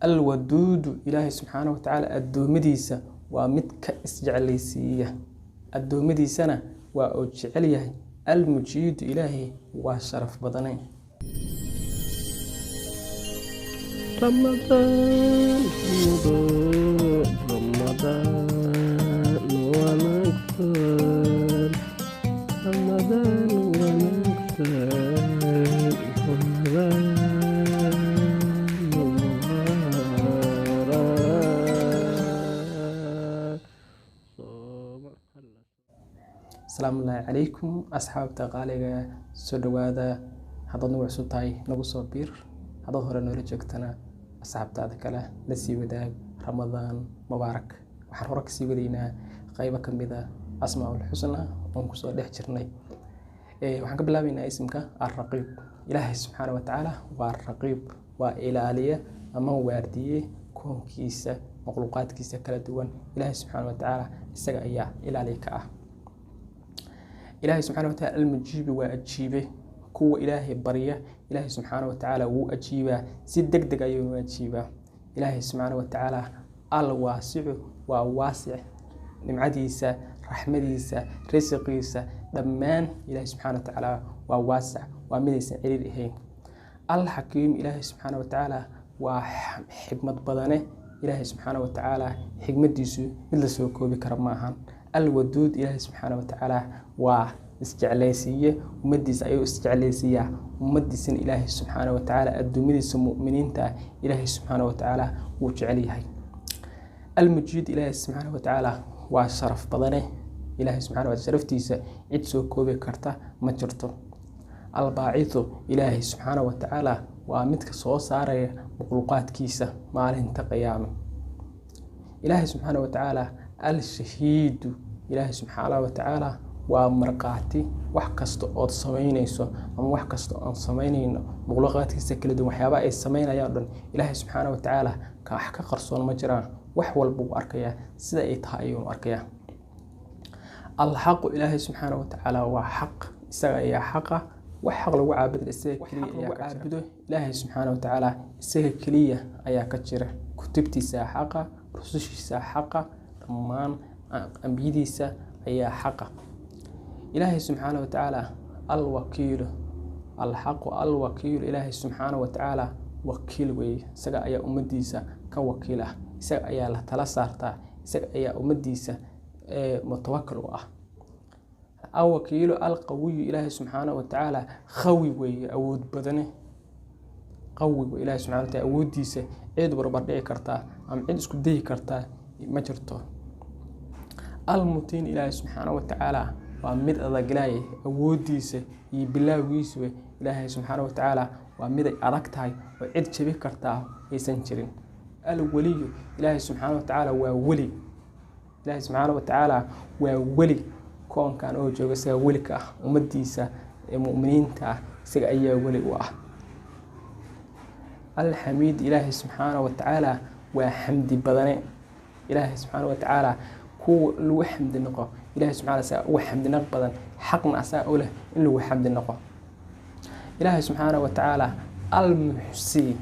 Alwaduudu, Ilaahay subxaana wa tacaala addoommadiisa waa mid ka isjeclaysiiya, addoommadiisana waa uu jecel yahay. Almujiidu, Ilaahay waa sharaf badane. Ramadan, Ramadan, Ramadan wanaagsan, Ramadan wanaagsan, Ramadan mubaarak. Asalaamu ullaahi calaykum asxaabta qaaliga, soo dhowaada. Haddaad nagu cusub tahay, nagu soo biir. Haddaad hore noola joogtana, asxaabtaada kale la sii wadaag. Ramadaan mubaarak. Waxaan hore kasii wadaynaa qaybo ka mid a asmaaul xusna oon kusoo dhex jirnay. Waxaan ka bilaabaynaa isimka Alraqiib. Ilaahay subxaana wa tacaala waa Raqiib, waa ilaaliye ama waardiye koonkiisa, makhluuqaadkiisa kala duwan. Ilaahay subxaana wa tacaala isaga ayaa ilaaliye ka ah. Ilaahay subxaana wa tacaala Almujiibi, waa ajiibe kuwa Ilaahay barya. Ilaahay subxaana wa tacaala wuu ajiibaa, si deg deg ayuu u ajiibaa. Ilaahay subxaana wa tacaala Alwaasicu, waa waasic, nimcadiisa, raxmadiisa, risiqiisa dhammaan Ilaahay subxaana wa tacaala waa waasic, waa midaysan ciriir ahayn. Alxakiim, Ilaahay subxaana wa tacaala waa xikmad badane. Ilaahay subxaana wa tacaala xikmadiisu mid la soo koobi kara ma ahan. Alwaduud, Ilaahay subxaana wa tacaala waa isjeclaysiiye, ummadiisa ayuu isjeclaysiiyaa, ummadiisana Ilaahay subxaana wa tacaala, adduummadiisa mu'miniinta ah, Ilaahay subxaana wa tacaala wuu jecel yahay. Almujiid, Ilaahay subxaana wa tacaala waa sharaf badane. Ilaahay subxaana wa sharaftiisa cid soo koobi karta ma jirto. Albaacitu, Ilaahay subxaana wa tacaala waa midka soo saaraya makhluuqaadkiisa maalinta qiyaame. Ilaahay subxaana wa tacaala Alshahiidu, Ilaahay subxaana wa tacaala waa markhaati. Wax kasta ood samaynayso ama wax kasta oon samaynayno, makhluuqaadkiisa kala duwan waxyaabaha ay samaynayaan o dhan, Ilaahay subxaana wa tacaala wax ka qarsoon ma jiraan. Wax walba wuu arkayaa, sida ay tahay ayuunu arkayaa. Alxaqu, Ilaahay subxaana wa tacaala waa xaq, isaga ayaa xaqa. Wax xaq lagu caabudo isaga keliya ayaa ka caabudo. Ilaahay subxaana wa tacaala isaga keliya ayaa ka jira. Kutubtiisa xaqa, rusushiisa xaqa, dhammaan ambiyadiisa ayaa xaqa. Ilaahay subxaana wa tacaala Alwakiilu, Alxaqu Alwakiilu, Ilaahay subxaana wa tacaala wakiil weeye. Isaga ayaa ummadiisa ka wakiil ah, isaga ayaa la tala saartaa, isaga ayaa ummadiisa mutawakil u ah. Alwakiilu Alqawiyu, Ilaahay subxaana wa tacaala qawi weeye, awood badane, qawi wey. Ilaahay subxana wa taala awooddiisa cid barbar dhici kartaa ama cid isku dayi kartaa ma jirto. Almutiin, Ilaahay subxaana wa tacaala waa mid adag. Ilaahay awooddiisa iyo bilaawgiisuba, Ilaahay subxaana wa tacaala waa mid ay adag tahay oo cid jabi kartaa aysan jirin. Alweliyu, Ilaahay subxaana wa tacaala waa weli. Ilaahay subxaana wa tacaala waa weli koonkan oo jooga, isaga weli ka ah ummadiisa ee mu'miniinta ah, isaga ayaa weli u ah. Alxamiid, Ilaahay subxaana wa tacaala waa xamdi badane. Ilaahay subxaana wa tacaala kuwa lagu xamdi noqo, Ilahay subxana asaga uga xamdi naq badan, xaqna asaga u leh in lagu xamdi noqo. Ilaahay subxaana wa tacaala Almuxsi,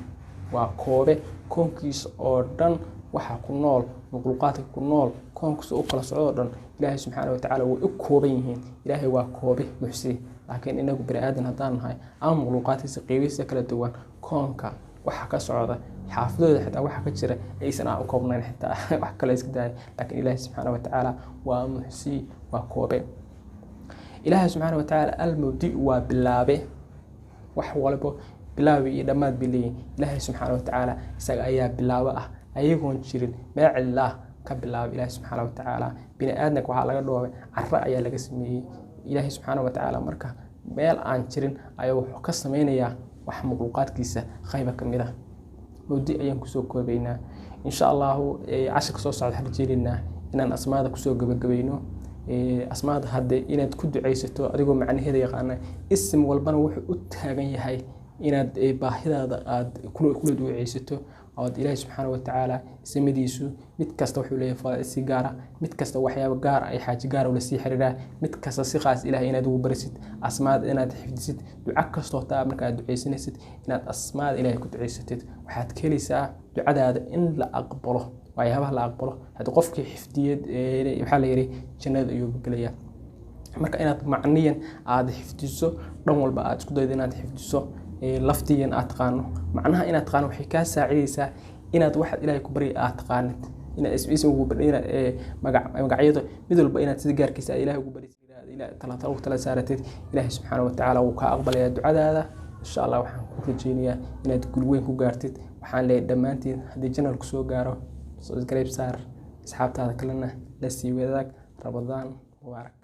waa koobe koonkiisa oo dhan waxa ku nool, makhluuqaadka ku nool koonkiisa u kala socdo o dhan, Ilaahay subxaana wa tacaala way u kooban yihiin. Ilaahay waa koobe muxsi. Laakiin inagu bani aadan haddaan nahay ama makhluuqaadkiisa qeybihiisa kala duwan, koonka waxa ka socda, xaafadooda xitaa waxa ka jira aysan aan u koobnayn, xitaa wax kale iska daaya. Laakiin Ilaahay subxaana wa tacaala waa muxsi, waa koobe. Ilaahay subxaana wa tacaala Almubdi, waa bilaabe. Wax walbo bilaabi iyo dhammaad bay leeyihin. Ilaahay subxaana wa tacaala isaga ayaa bilaabo ah, ayagoon jirin meel cidlaah ka bilaabay. Ilaahay subxaana wa tacaala bini aadamka waxaa laga dhoobay carro ayaa laga sameeyey. Ilaahay subxaana wa tacaala marka meel aan jirin ayaa wuxuu ka sameynayaa wax makhluuqaadkiisa qayba ka mid ah. Mawdi ayaan kusoo koobaynaa insha Allahu. Cashirka soo socda waxaan rajeynaynaa inaan asmaada kusoo gabagabayno. Asmaada hadde inaad ku ducaysato adigoo macnaheeda yaqaana, isim walbana wuxuu u taagan yahay. Inaad baahidaada aad kula duceysato ood Ilaahay subxaana wa tacaala samadiisu, mid kasta wuxuu leeyahay si gaara, mid kasta waxyaabo gaar ah iyo xaaji gaar ah ula sii xiriiraa, mid kasta si khaas Ilaahay inaad ugu barisid, asmaada inaad xifdisid, duco kastoo taa marka aad duceysanaysid inaad asmaada Ilaahay ku duceysatid, waxaad ka helaysaa ducadaada in la aqbalo. Waxyaabaha la aqbalo haddii qofkii xifdiyay, waxaa la yidhi jannada ayuu gelayaa. Marka inaad macniyan aad xifdiso, dhan walba aad isku daydo inaad xifdiso, laftiyan aad taqaano, macnaha inaad taqaano waxay kaa saacidaysaa inaad waxaad Ilaahay ku baryay aad taqaanid, inaad ism ugu bari, inaad magacyada mid walba inaad sida gaarkiisa aad Ilaahay ugu barisid, inaad Ilaahay ugu tala saaratid. Ilaahay subxaana wa tacaala wuu kaa aqbalayaa ducadaada insha Allah. Waxaan ku rajeynayaa inaad guul weyn ku gaartid. Waxaan leeyahay dhammaantiin, haddii channel ku soo gaaro, subscribe saar, asxaabtaada kalena la sii wadaag. Ramadaan mubaarak.